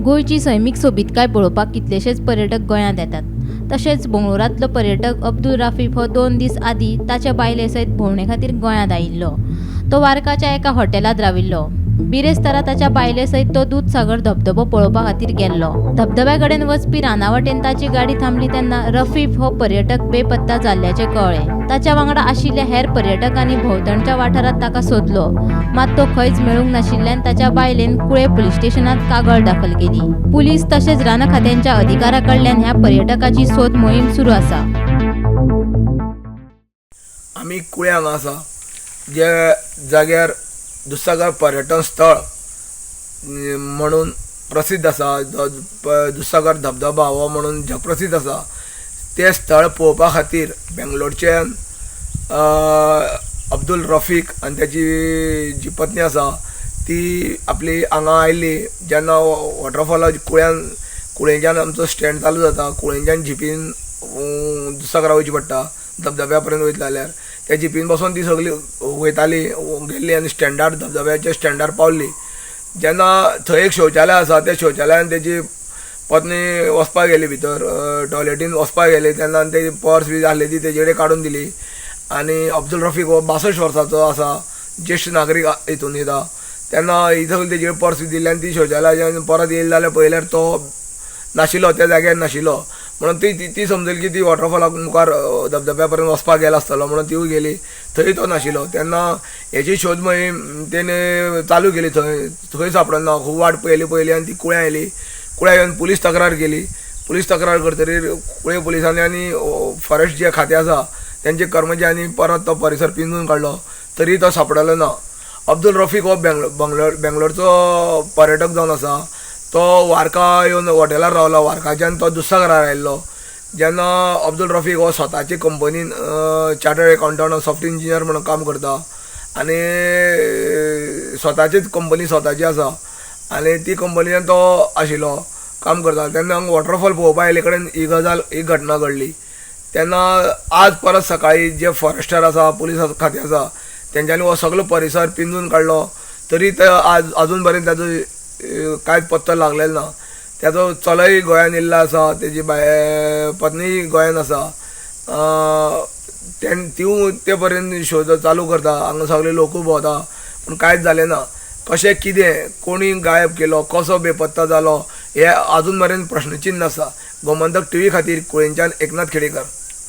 गोंयची सैमीक सोबीतकाय पळोवपाक कितलेशेच पर्यटक गोंयांत येतात. तशेंच बंगळुरांतलो पर्यटक अब्दुल राफीफ हो 2 दीस आदीं ताचे बायले सयत भोंवडे खातीर गोंयांत आयिल्लो. तो वार्काच्या एका हॉटेलांत राविल्लो. बिरेस्तारा ताच्या बायले सयत तो दूदसागर धबधबो पळोवपा खातीर गेल्लो. धबधब्या कडेन वचपी राना वटेन ताची गाडी थांबली तेन्ना रफीफ हो पर्यटक बेपत्ता जाल्ल्याचें कळ्ळें. ताच्या वांगडा आशिल्ल्या हेर पर्यटकांनी भोंवतणच्या वाठारांत ताका सोदलो, मात तो खंयच मेळूंक नाशिल्ल्यान ताच्या बायलेन कुळे पुलीस स्टेशनांत कागाळ दाखल केली. पुलीस तशेंच रान खात्यांच्या अधिकाऱ्यां कडल्यान ह्या पर्यटकाची सोद मोहीम सुरू आसा. आमी कुळे हांगा आसा, जे जाग्यार दुधसागर पर्यटन स्थळ म्हणून प्रसिद्ध आसा. दुधसागर धबधबा हो म्हणून जगप्रसिद्ध आसा. तें स्थळ पळोवपा खातीर बेंगलोरच्यान अब्दुल रफीक आनी ताची जी पत्नी आसा ती आपली हांगा आयली. जेन्ना वॉटरफॉला कुळ्यान कुळेंच्यान आमचो स्टँड चालू जाता, कुळेंच्यान जिपीन दुधसागरा वयची पडटा धबधब्या पर्यंत वयतले जाल्यार. त्या जिपीन बसून ती सगळी वयताली, गेल्ली आनी स्टँडार धबधब्याच्या स्टँडार पावली. जेन्ना थंय एक शौचालय आसा, त्या शौचालयान तेजी पत्नी वचपाक गेली, भितर टॉयलेटीन वचपाक गेली तेन्ना तेजी पर्स बी आसली ती तेजे कडेन काडून दिली. आनी अब्दुल रफीक हो 62 वर्सांचो आसा, ज्येश्ठ नागरीक हितून येता. तेन्ना ही सगळी तेजे पर्स बी दिली आनी ती शौचालयाच्यान परत येयली जाल्यार पळयल्यार तो नाशिल्लो, त्या जाग्यार नाशिल्लो. म्हणून ती ती समजली की ती वॉटरफॉलाक मुखार धबधब्या पर्यंत वचपाक गेला आसतलो म्हणून तिवूय गेली, थंय तो नाशिल्लो. तेन्ना हेची शोध मोहीम तेणे चालू केली, थंय थंय सापडना. खूब वाट पळयली पळयली आनी ती कुळ्यां आयली. कुळ्यां येवन पुलीस तक्रार केली. पुलीस तक्रार करतकीर कुळे पुलिसांनी आनी फॉरेस्ट जे खातें आसा तेंचे कर्मचाऱ्यांनी परत तो परिसर पिंजून काडलो, तरी तो सापडलो ना. अब्दुल रफीक हो बेंगलोरचो पर्यटक जावन आसा. तो वार्का येवन हॉटेलार रावलो, वार्काच्यान तो दुधसागरार आयिल्लो. जेन्ना अब्दुल रफीक हो स्वताचे कंपनीन चार्टर्ड एकाउंटंट सॉफ्ट इंजिनियर म्हणून काम करता आनी स्वताचीच कंपनी स्वताची आसा आनी ती कंपनीन तो आशिल्लो, काम करता. तेन्ना हांगा वॉटरफॉल पळोवपा आयिल्ले कडेन ही गजाल, ही घटना घडली. तेन्ना आज परत सकाळी जे फॉरेस्टर आसा, पुलीस खातें आसा, तेंच्यांनी हो सगलो परिसर पिंजून काडलो, तरी ते आज अजून पर्यंत ताजो कांयच पत्तो लागलेलो ना. ताजो चलोय गोंयान येयल्लो आसा, तेजी पत्नी गोंयान आसा. तिवूय ते पर्यंत शोध चालू करता. हांगा सगळे लोकूय भोंवता, पूण कांयच जालें ना. कशें कितें कोणी गायब केलो, कसो बेपत्ता जालो, हें अजून मेरेन प्रश्नचिन्न आसा. गोमंतक टीव्ही खातीर कुळेंच्यान एकनाथ खेडेकर.